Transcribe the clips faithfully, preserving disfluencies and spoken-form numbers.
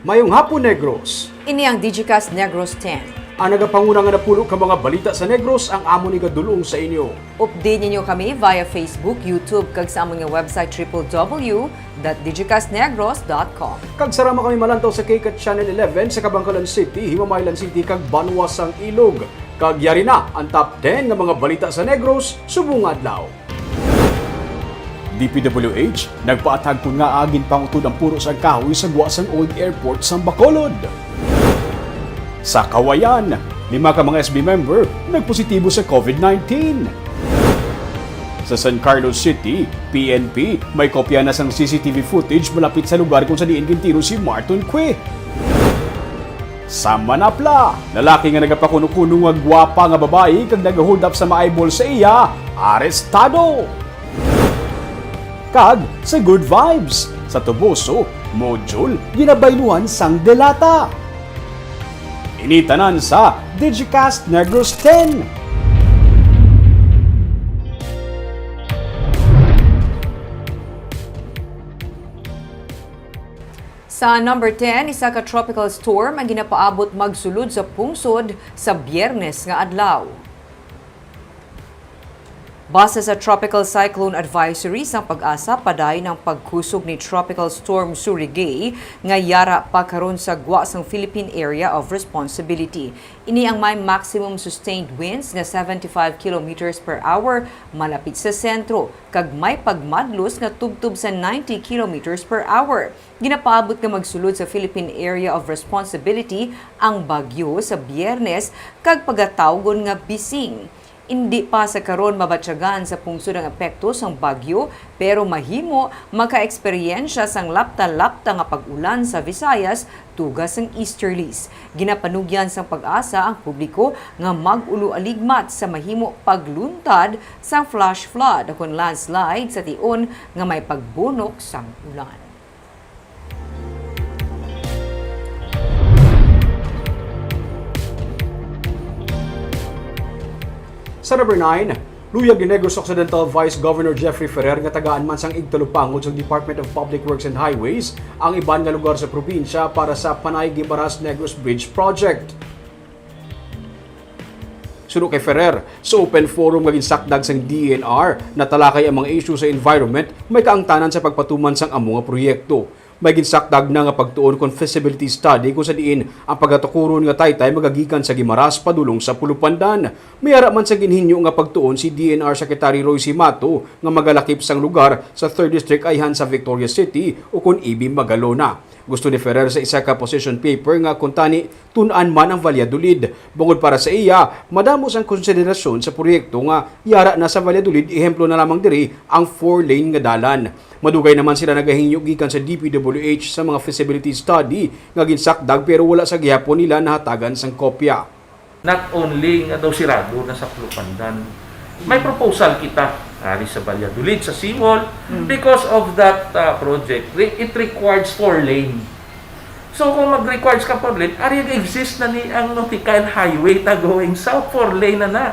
Mayong hapon, Negros. Ini ang Digicast Negros ten. Ang nagapanguna nga napulo ka mga balita sa Negros ang amon igadul-ong sa inyo. Update ninyo kami via Facebook, YouTube, kag sa amon nga website, triple W dot digicastnegros dot com. Kag sarama kami malantaw sa K cat Channel eleven sa Kabankalan City, Himamaylan City, kag Banwa sang Ilog. Kag yari na ang top ten nga mga balita sa Negros subong nga adlaw. D P W H nagpaathag kon ngaa ginpangutod ang puro sang kahoy sa gwa sang Oig Airport sang Bacolod. Sa Cauayan, lima ka mga S B member nagpositibo sa COVID nineteen. Sa San Carlos City, P N P, may kopya na sang C C T V footage malapit sa lugar kung sa diin gintiro si Marton Cue. Sa Manapla, lalaki nga nagapakuno-kuno nga gwapa nga babayi kag nagahold up sa maay bol sa iya, arestado. Kag sa Good Vibes, sa Toboso, Module, ginabayluhan sang delata. Ini tanan sa Digicast Negros ten. Sa number ten, isa ka tropical storm ang ginapaabot magsulod sa pungsod sa Biyernes nga adlaw. Base sa Tropical Cyclone Advisory sang PAGASA, padayon ang pagkusog ni Tropical Storm Surigae nga yara pa karon sa gwa sang Philippine Area of Responsibility. Ini ang may maximum sustained winds nga seventy-five kilometers per hour malapit sa sentro, kag may pagmadlos nga tubtob sa ninety kilometers per hour. Ginapaabot nga magsulod sa Philippine Area of Responsibility ang bagyo sa Biyernes kag pagatawgon nga bising. Indi pa sa karon mabatyagan sa pungsod ang epekto sang bagyo, pero mahimo makaeksperyensya sang lapta-lapta nga pag-ulan sa Visayas tuga sang easterlies. Ginapanugyan sang PAGASA ang publiko nga mag-ulo-aligmat sa mahimo pagluntad sang flash flood ukon landslide sa tion nga may pagbunok sang ulan. Sa number nine, luyag ni Negros Occidental Vice Governor Jeffrey Ferrer nga tagaan man sang igtalupangod sa Department of Public Works and Highways ang iban nga lugar sa probinsya para sa Panay Guimaras Negros Bridge Project. Suno kay Ferrer, sa open forum nga ginsakdag sang D E N R, natalakay ang mga isyu sa environment may kaangtanan sa pagpatuman sang amo nga proyekto. May ginsakdag na nga pagtuon kon feasibility study kung sa diin ang pagatukuron nga taytay magagikan sa Guimaras padulong sa Pulupandan. May ara man sa ginhinyo nga pagtuon si D E N R Secretary Royce Mato nga magalakip sang lugar sa Third District ayhan sa Victoria City ukon E B Magalona. Gusto ni Ferrer sa isa ka position paper nga kuntani tun-an man ang Valladolid. Bangod para sa iya, madamo sang konsiderasyon sa proyekto nga yara na sa Valladolid, ehemplo na lamang diri ang four-lane nga dalan. Madugay naman sila nagahinyo gikan sa D P W H sa mga feasibility study nga ginsakdag pero wala sa gihapon nila nahatagan sang kopya. Not only nga daw sirado na sa Pulupandan, may proposal kita ari sa Valladolid, sa seawall, Mm. because of that, uh, project, re-, it requires four lane. So, kung mag-requires ka four lane, ari exist na ni ang Nautical Highway ta going south, four lane na na.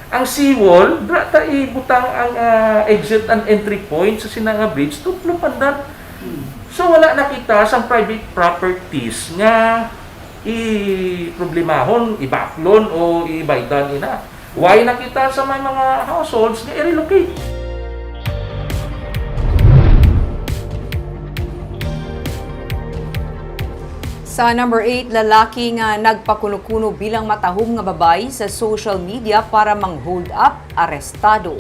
Ang seawall, dra ta ibutang ang, uh, exit and entry point sa sina nga bridge to Pulupandan. Mm. So, wala na kita sa private properties nga i-problemahon, ibaklon, o ibaydan ina. Why na kita sa may mga households nga i-relocate? Sa number eight, lalaki nga nagpakuno-kuno bilang matahom nga babayi sa social media para mang-hold up, arestado.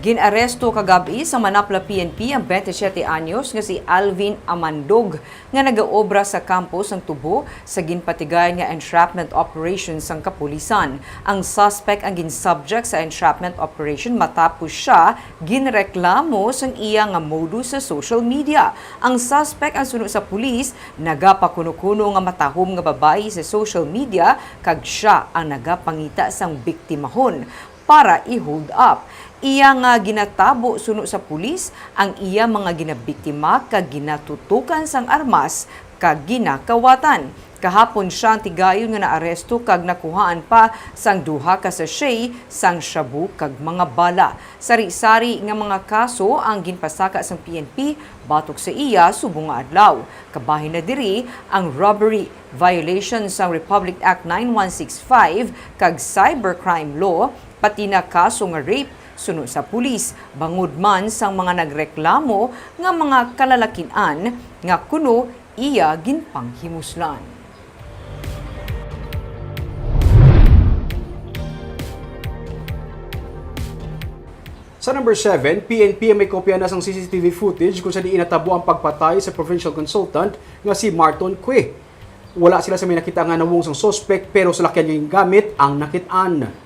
Gin-aresto kagab-i sa Manapla P N P ang twenty-siyete anyos nga si Alvin Amandog, nga nagaobra sa kampo sang Tubo sa ginpatigayon nga entrapment operation sang kapulisan. Ang suspect ang gin-subject sa entrapment operation matapos sia ginreklamo sang iya nga modus sa social media. Ang suspect ang suno sa pulis nagapakuno-kuno nga matahom nga babayi sa social media kag sia ang nagapangita sang biktimahon para i-hold up. Iya nga ginatabo suno sa pulis ang iya mga ginabiktima kag ginatutokan sang armas kag ginakawatan. Kahapon sia ang tigayon nga naaresto kag nakuhaan pa sang duha ka sachet sang shabu kag mga bala. Sari-sari nga mga kaso ang ginpasaka sang P N P batok sa iya subong nga adlaw. Kabahin na diri ang robbery, violation sang Republic Act nine one six five kag cybercrime law, pati na kaso nga rape, suno sa pulis, bangod man sang mga nagreklamo nga mga kalalakin-an nga kuno iya ginpanghimuslan. Sa number seven, P N P ang may kopya na sang C C T V footage kung sa diin natabo ang pagpatay sa provincial consultant nga si Marton Cue. Wala sila sa may nakita nga nawong sang suspect, pero salakyan nga gingamit ang nakit-an.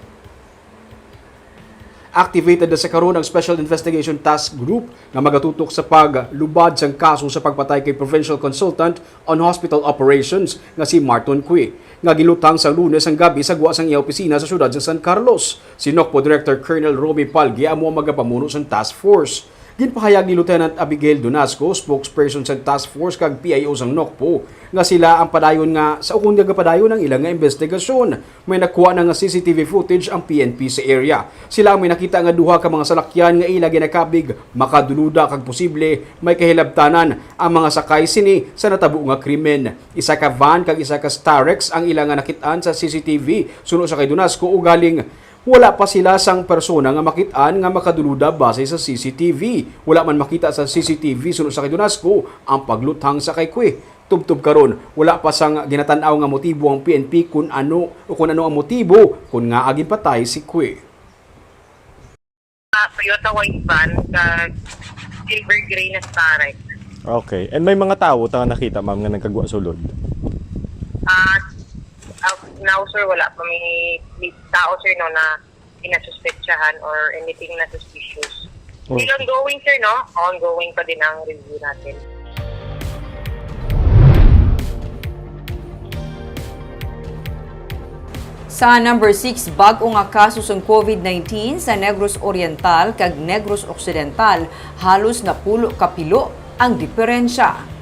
Activated na sa karon ang Special Investigation Task Group nga magatutok sa paglubad sang kaso sa pagpatay kay Provincial Consultant on Hospital Operations nga si Marton Cue, nga ginluthang sa Lunes ang gabi sa gwa sang iya opisina sa siyudad sa San Carlos. Si NOCPO Director Colonel Romy Palgi amo ang magapamuno sang task force. Ginpahayag ni Lieutenant Abigail Donasco, spokesperson sang task force kag P I O sang NOCPO, nga sila ang padayon nga sa ukon nga gapadayon ang ila nga investigasyon. May nakuha na nga C C T V footage ang P N P sa area. Sila ang may nakita nga duha ka mga salakyan nga ila ginakabig makaduluda kag posible may kahilabtanan ang mga sakay sini sa natabo nga krimen. Isa ka van kag isa ka Starex ang ila nga nakit-an sa C C T V, suno sa kay Donasco, ugaling wala pa sila sang persona nga makit-an nga makaduluda base sa C C T V. Wala man makita sa C C T V, suno sa kay Donasco, ang pagluthang sa kay Cue. Tubtob karon, wala pa sang ginatan-aw nga motibo ang P N P kun ano o kun ano ang motibo kun ngaa ginpatay si Cue. Ah, Toyota white van kag silver gray na Starex. Okay. And may mga tawo ta nga nakita, ma'am, nga nagkagwa sulod? Ah, ah, now, sir, wala pa may, may tao, sir, no, na pinasuspetsahan or anything na suspicious. Oh. Still ongoing, sir, no? Ongoing pa din ang review natin. Sa number six, bag-o nga kaso sang COVID nineteen sa Negros Oriental kag Negros Occidental, halos napulo ka pilo ang diperensya.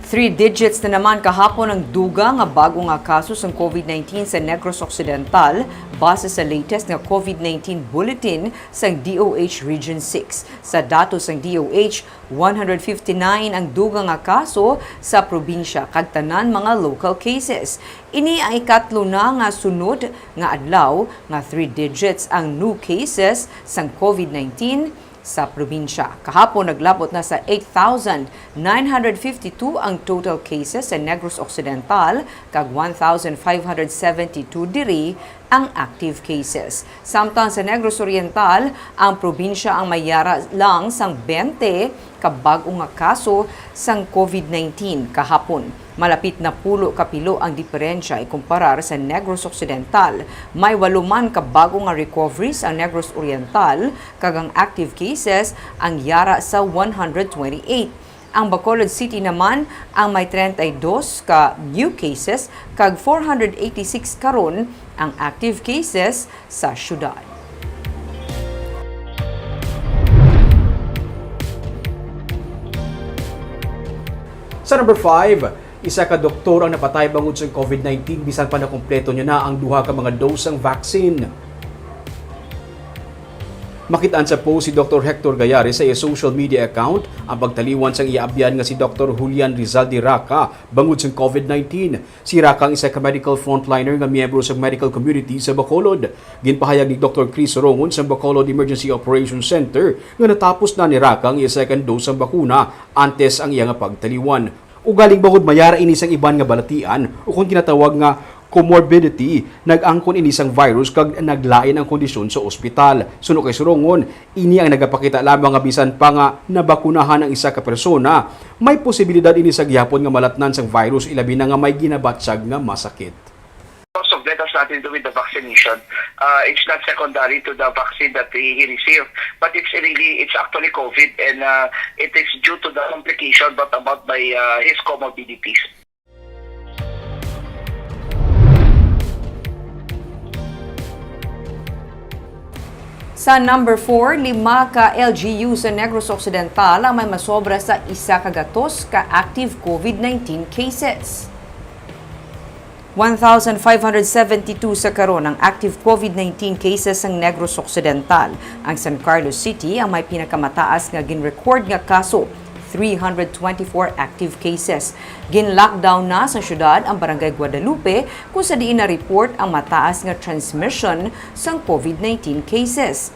Three digits na naman kahapon ang dugang nga bag-o nga kaso sang COVID nineteen sa Negros Occidental, base sa latest nga COVID nineteen bulletin sang D O H Region six. Sa datos sang D O H, one hundred fifty-nine ang dugang nga kaso sa probinsya kag tanan mga local cases. Ini ang ikatlo na nga sunod nga adlaw nga three digits ang new cases sang COVID nineteen sa probinsya. Kahapon, naglabot na sa eight thousand nine hundred fifty-two ang total cases sa Negros Occidental, kag one thousand five hundred seventy-two diri ang active cases. Samtang sa Negros Oriental, ang probinsya ang may yara lang sang twenty ka bag-o nga kaso sang COVID nineteen kahapon. Malapit napulo ka pilo ang diperensya ikumparar sa Negros Occidental. May walo man ka bag-o nga recoveries ang Negros Oriental, kag ang active cases ang yara sa one hundred twenty-eight. Ang Bacolod City naman ang may treinta y dos ka new cases, kag four hundred eighty-six karon ang active cases sa syudad. Sa number five, isa ka doktor ang napatay bangod sa COVID nineteen bisan pa nakumpleto niya na ang duha ka mga dose sang vaccine. Makit-an sa post si Doktor Hector Gayares sa iya social media account ang pagtaliwan sang iya abyan nga si Doktor Julian Rizalde Raca bangod sang COVID nineteen. Si Raca ang isa ka medical frontliner nga miyembro sa medical community sa Bacolod. Ginpahayag ni Doktor Chris Sorongon sa Bacolod Emergency Operations Center nga natapos na ni Raca ang iya second dose sang bakuna antes ang iya nga pagtaliwan. Ugaling bangod mayara ini sang iban nga balatian o kon ginatawag nga comorbidity, nag-angkon ini sang virus kag naglain ang kondisyon sa ospital. Suno kay Sorongon, ini ang nagapakita lamang nga bisan pa nga nabakunahan ang isa ka persona, may posibilidad ini sa gihapon nga malatnan sang virus, ilabi na nga may ginabatyag nga masakit. Most of that has nothing to do with the vaccination. Uh, it's not secondary to the vaccine that he, he received, but it's really, it's actually COVID, and uh, it is due to the complication brought about by uh, his comorbidities. Sa number four, lima ka L G U sa Negros Occidental ang may masobra sa isa ka gatos ka active COVID nineteen cases. One thousand five hundred seventy-two sa karon ang active COVID nineteen cases sang Negros Occidental. Ang San Carlos City ang may pinakamataas nga gin-record nga kaso, three hundred twenty-four active cases. Gin-lockdown na sa syudad ang Barangay Guadalupe, kung sa diin na-report ang mataas nga transmission sang COVID nineteen cases.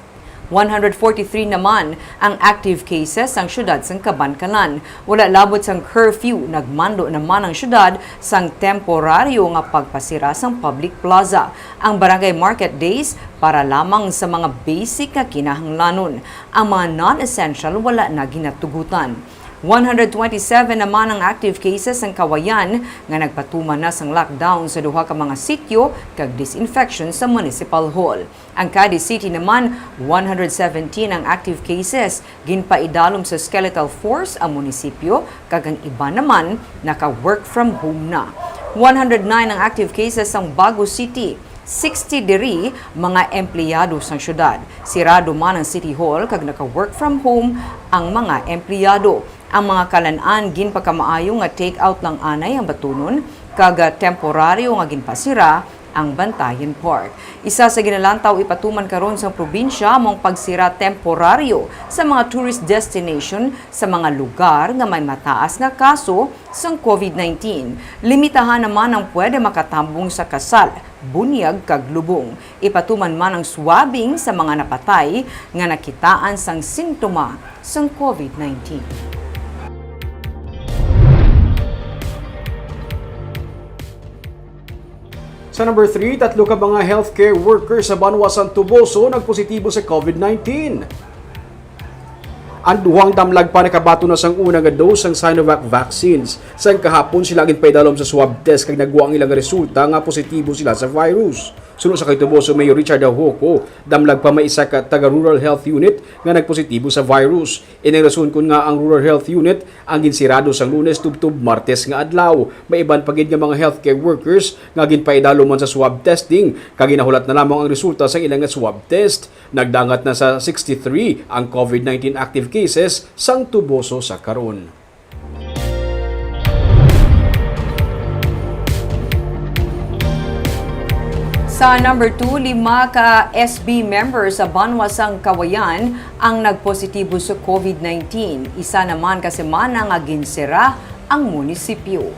One hundred forty-three naman ang active cases sang syudad sang Kabankalan. Wala labot sang curfew, nagmando naman ang syudad sang temporaryo nga pagpasira sang public plaza. Ang barangay market days para lamang sa mga basic nga kinahanglanon. Ang mga non-essential wala na ginatugutan. One hundred twenty-seven naman ang active cases sang Kawayan nga nagpatuman na sang lockdown sa duha ka mga sityo kag disinfection sa municipal hall. Ang Cadiz City naman, one hundred seventeen ang active cases. Ginpaidalom sa skeletal force ang munisipyo, kag ang iban naman naka-work from home na. One hundred nine ang active cases sang Bago City, sixty diri mga empleyado sang syudad. Sirado man ang City Hall kag naka-work from home ang mga empleyado. Ang mga kalan-an ginpakamaayo nga take-out lang anay ang batunon, kag temporaryo nga ginpasira ang Bantayan Park. Isa sa ginalantaw ipatuman karon sang probinsya mao ang pagsira temporaryo sa mga tourist destination sa mga lugar nga may mataas nga kaso sang COVID nineteen. Limitahan naman ang pwede makatambong sa kasal, bunyag kag lubong. Ipatuman man ang swabbing sa mga napatay nga nakitaan sang sintoma sang COVID nineteen. Sa number three, tatlo ka mga healthcare workers sa banwa sang Toboso nagpositibo sa COVID nineteen. Ang duhang damlag pa nakabaton na sang una nga dose sang Sinovac vaccines. Sang kahapon, sila ginpaidalom sa swab test kag nagwa ang ilang resulta nga positibo sila sa virus. Suno sa kay Toboso Mayor Richard Ahoco, damlag pa may isa ka taga Rural Health Unit nga nagpositibo sa virus. Ini ang rason kon ngaa ang Rural Health Unit ang ginsirado sang Lunes tubtob Martes nga adlaw. May iban pa gid nga mga healthcare workers nga ginpaidalom man sa swab testing, kag ginahulat na lamang ang resulta sang ila nga swab test. Nagdangat na sa sixty-three ang COVID nineteen active cases sang Toboso sa karon. Sa number two, lima ka S B members sa banwa sang Kawayan ang nagpositibo sa COVID nineteen. Isa naman ka semana nga ginsera ang munisipyo.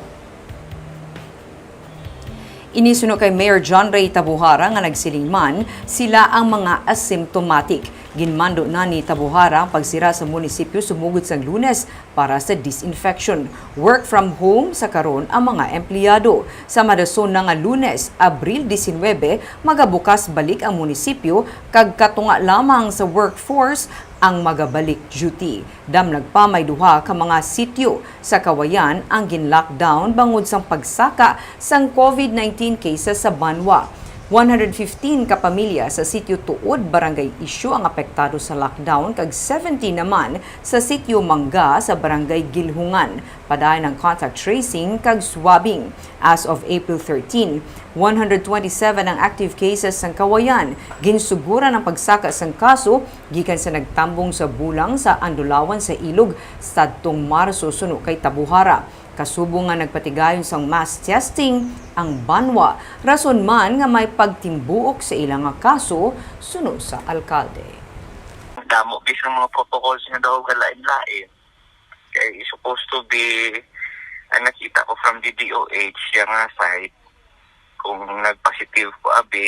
Ini suno kay Mayor John Ray Tabuhara nga nagsiling man sila ang mga asymptomatic. Ginmando na ni Tabuhara ang pagsira sa munisipyo sumugod sang Lunes para sa disinfection. Work from home sa karon ang mga empleyado. Sa madason na nga Lunes, Abril diecinuebe, magabukas balik ang munisipyo kag katunga lamang sa workforce ang magabalik duty. Damlag pa may duha ka mga sityo sa Kawayan ang gin-lockdown bangod sang pagsaka sang COVID nineteen cases sa banwa. One hundred fifteen ka pamilya sa Sitio Tuod, Barangay Isyo ang apektado sa lockdown kag seventy naman sa Sitio Mangga sa Barangay Gilhungan. Padayon ang contact tracing kag swabbing. As of April thirteen, one hundred twenty-seven ang active cases sang Kawayan. Ginsuguran ang pagsaka sang kaso gikan sa nagtambong sa bulang sa Andulawan sa Ilog sadtong Marso suno kay Tabuhara. Kasubong nga nagpatigayon sang mass testing ang banwa, rason man nga may pagtimbuok sa ila nga kaso suno sa alkalde. Damo bisang mga protocols nga daw galain-lain. Kay supposed to be, ang nakita ko from the D O H, siya nga side, kung nag-positive ko abi,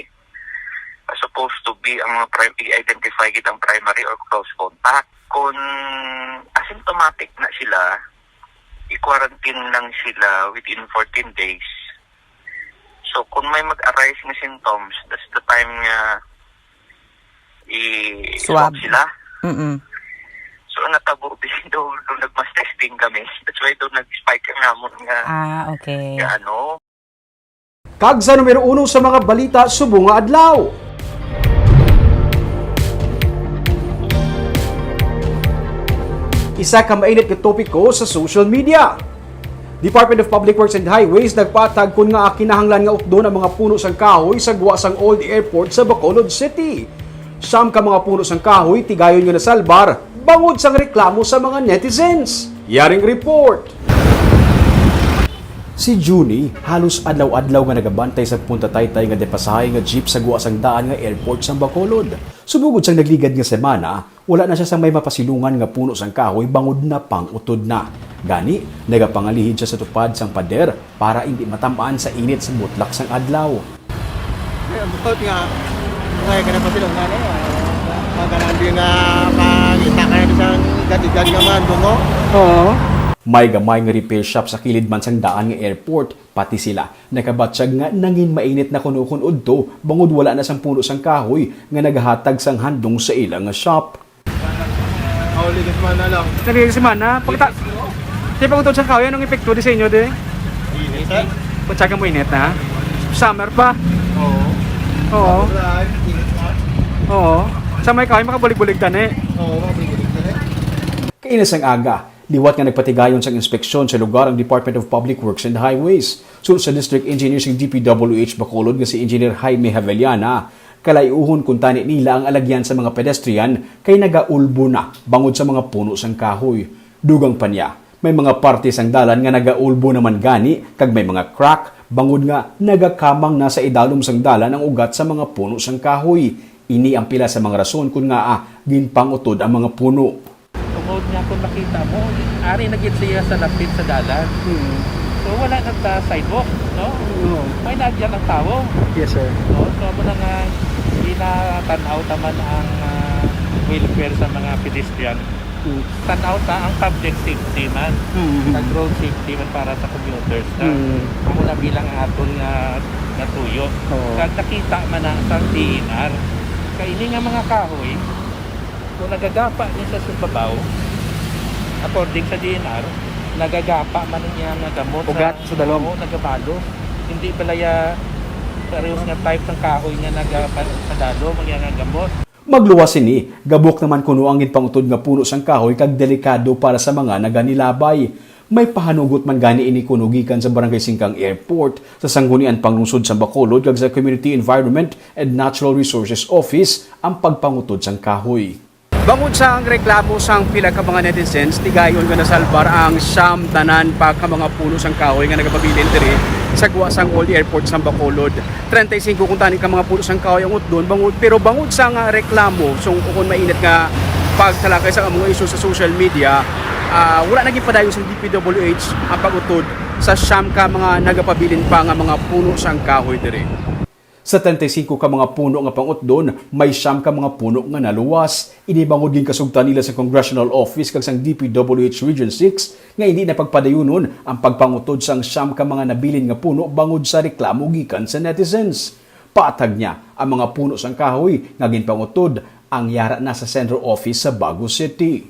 supposed to be ang mga pri-, i-identify gid ang primary or close contact. Kung asymptomatic na sila, i-quarantine lang sila within fourteen days. So, kung may mag-arise nga symptoms, that's the time nga i-swab Swab. sila. Mm-mm. So, ang natabo, daw, daw nag-mass testing kami. That's why daw nag-spike ang namon nga, Ah, okay. nga ano. Kag sa numero uno sa mga balita subong nga adlaw. Isa ka mainit nga topiko sa social media. Department of Public Works and Highways nagpatag kon ngaa kinahanglan nga ukdon ang mga puno sang kahoy sa gwa sang Old Airport sa Bacolod City. Siyam ka mga puno sang kahoy tigayon nga nasalbar bangod sang reklamo sa mga netizens. Yaring report. Si Junie, halos adlaw-adlaw nga nagabantay sa Punta Taytay nga depasahe nga jeep sa gwa sang daan nga airport sa Bacolod. Subong gid sang nagligad nga semana, wala na sia sa may mapasilungan nga puno sang kahoy bangod napang-utod na. Gani, nagapangalihid sia sa tupad sang pader para indi matam-an sa init sa mutlak sang adlaw. Kaya bukod nga, kaya ka na pa sila nga, ano, ah, magandang din nga makita ka na sa igad-igad nga man, bungo. Oo. May gamay nga repair shop sa kilid man sang daan nga airport, pati sila nakabatyag nga nangin mainit na kuno kon udto bangod wala na sang puno sang kahoy nga nagahatag sang handom sa ila nga shop. Mauli ka semana lang. Dali semana, pagta-, di pag-utod sa kahoy, anong epekto di sa inyo, di? Init, eh. Pagtsaga mo init na? Summer pa? Oo. Oo. Sobra, init pa. Oo. Sa may kahoy, makabulig-bulig tani. Oo, makabulig-bulig tani. Kaina sang aga, liwat nga nagpatigayon sang inspeksyon sa lugar ang Department of Public Works and Highways. Suno sa District Engineer sang D P W H Bacolod nga si Engineer Jaime Javellana, kalay-uhon kuntani nila ang alagyan sa mga pedestrian kay nagaulbo na bangod sa mga puno sang kahoy. Dugang pa niya, may mga parte sang dalan nga nagaulbo naman gani kag may mga crack bangod nga nagakamang na sa idalom sang dalan ang ugat sa mga puno sang kahoy. Ini ang pila sa mga rason kon ngaa ginpang-utod ang mga puno. Tungod nga kung makita mo, ari na gid siya sa lapit sa dalan. Hmm. So, wala na ta sidewalk, no? Oo. May naagyan ang tawo. Yes, sir. No? So, amo na nga, ginatan-aw ta man ang, ah, welfare sa mga pedestrian. Hmm. Tan-aw ta ang public safety man. Hmm. Ang road safety man para sa commuters na. Hmm. Amo na bilang aton nga, nga tuyo. Oo. Kag nakita man na sa D E N R. Kay ini nga mga kahoy, kung nagagapa ni sa sumbabaw, according sa D E N R, nagagapa man niya nga gamot. Ugat sa dalom. Oo, nagabalos. Hindi pala ya parehas nga type sang kahoy nga nagapa sa dalom, ang iya nga gamot. Magluwas sini, gabok naman kuno ang ginpangutod nga puno sang kahoy kag delikado para sa mga naganilabay. May pahanugot man gani ini kuno gikan sa Barangay Singkang Airport, sa Sangguniang Panglungsod sa Bacolod kag sa Community Environment and Natural Resources Office ang pagpangutod sang kahoy. Bangod sang reklamo sang pila ka mga netizens, tigayon nga nasalbar ang siyam tanan pa ka mga puno sang kahoy nga nagapabilin diri sa gwa sang Old Airport sa Bacolod. Treinta y cinco kuntani ka mga puno sang kahoy ang utdon, bangod, pero bangod sa nga reklamo, sung-, ukon mainit nga pagtalakay sa mga isyu sa social media, ah, wala na gipadayon sang D P W H ang pag-utod sa siyam ka mga nagapabilin pa nga mga puno sang kahoy diri. Sa treinta y cinco ka mga puno nga pang-utdon, may siyam ka mga puno nga naluwas. Ini bangod ginkasugtan nila sa Congressional Office kag sang D P W H Region six nga indi na pagpadayunon ang pagpangutod sang siyam ka mga nabilin nga puno bangod sa reklamo gikan sa netizens. Patag niya, ang mga puno sang kahoy nga ginpangutod ang yara na sa Centro Office sa Bago City.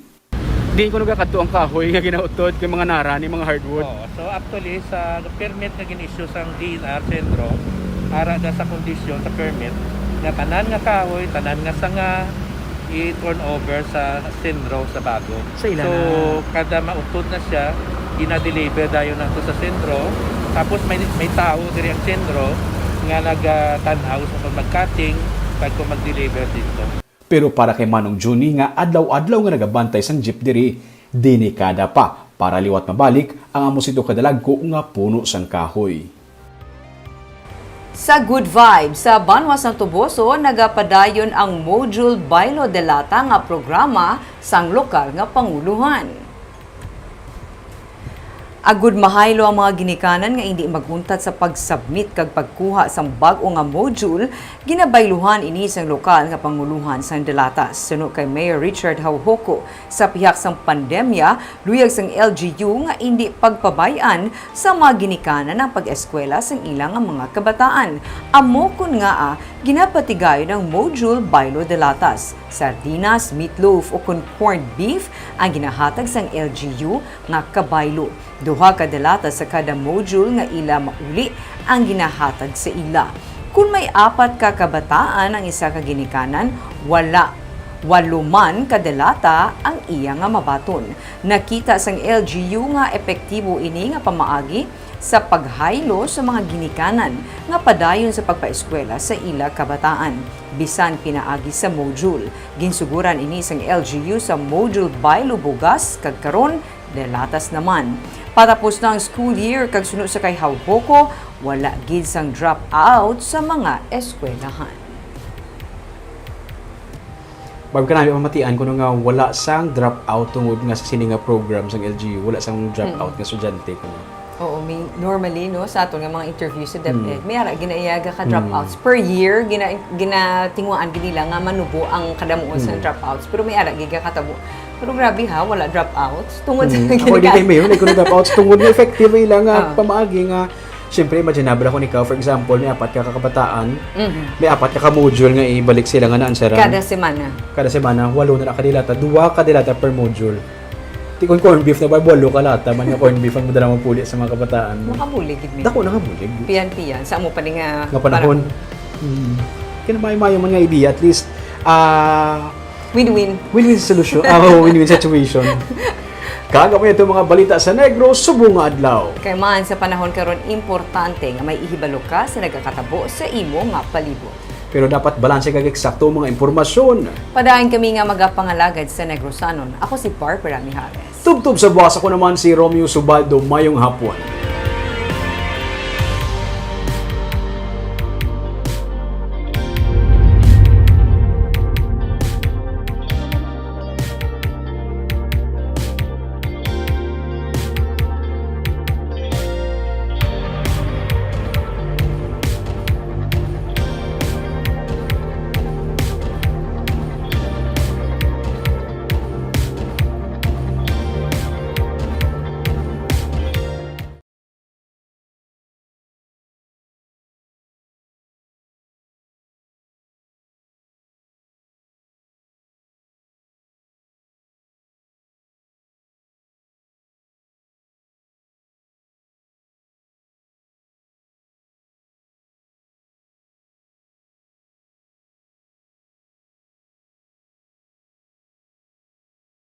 Diin kuno gakadto ang kahoy nga ginautod kay mga nara ni mga hardwood? Oo. So, actually, sa permit nga gin-issue sang D E N R Centro, ara na sa kondisyon sa permit nga tanan nga kahoy, tanan nga sanga, i-turn over sa Centro sa Bago. Sa ila So, na. Kada mautod na siya, gina-deliver dayon nato sa Centro. Tapos may, may tao diri ang Centro nga nagatan-aw sa kung mag-cutting, kag kung mag-deliver dito. Pero para kay Manong Junie nga adlaw-adlaw nga nagabantay sang jeep diri, delikada pa para liwat mabalik ang amo sito kadalagko nga puno sang kahoy. Sa Good Vibes sa Banwa sang Toboso, nagapadayon ang Module Bailo de Lata nga programa sang lokal nga panguluhan. Agud mahaylo ang mga ginikanan nga indi mag-untat sa pag-submit kag pagkuha sang bag-o nga module, ginabayluhan ini sang lokal nga panguluhan sang Delatas. Suno kay Mayor Richard Jaujoco, sa pihak sang pandemya, luyag sang L G U nga indi pagpabay-an sa mga ginikanan ang pag-eskwela sang ila nga mga kabataan. Amo kon ngaa ginapatigayon ang module Bailo de Latas, sardinas, meatloaf, ukon corned beef ang ginahatag sang L G U nga kabaylo. Duha ka de lata sa kada module nga ila mauli ang ginahatag sa ila. Kon may apat ka kabataan ang isa ka ginikanan, wala Walo man ka delata ang iya nga mabaton. Nakita sang L G U nga epektibo ini nga pamaagi sa paghaylo sa mga ginikanan nga padayon sa pagpaeskwela sa ila kabataan, bisan pinaagi sa module. Ginsuguran ini sang L G U sa module by Lubugas, kag karon delatas naman. Patapos na ang school year kag suno sa kay Haupoco, wala gid sang drop out sa mga eskwelahan. Bag ka namin pamatian kuno nga wala sang drop out tungod nga sa sini nga program sang L G U, wala sang drop out nga estudyante kuno. Oo, may, normally, no, sa aton nga mga interview sa DepEd, may ara ginaiyaga ka dropouts. Per year, gina, ginatinguhaan gid nila nga manubo ang kadamuon sa dropouts. Pero may ara gid ka katabo. Pero grabe ha, wala dropouts. Tungod sa Hmm. Ako di kay mayon, ay kuno dropouts tungod nga effective ila nga Ah. pamaagi nga, siyempre, imaginable ako ni ka, for example, may apat ka kabataan, may apat ka ka module nga ibalik sila nga naansweran. Kada semana. Kada semana, walo na ka delata, duha ka delata per module. Ti kung corned beef na ba, walo ka lata man nga corned beef ang madala mo puli sa mga kabataan. Makabulig gid mi. Dako na nga bulig. Piyan-piyan. Sa amo pa ni nga Nga panahon. Hmm. Kinamayo-mayo man nga idea, at least, ah, Win-win. Win-win solution. Ah, oh, win-win situation. Kaga mo ito mga balita sa Negros subong nga adlaw. Kay man sa panahon karon, importante nga may ihibalo ka sa nagakatabo sa imo nga palibot. Pero dapat balanse kag eksakto ang mga impormasyon. Padayon kami nga magapangalagad sa Negrosanon. Ako si Barbara Mijares. Tubtob sa buwas, ako naman si Romeo Subaldo. Mayong hapon.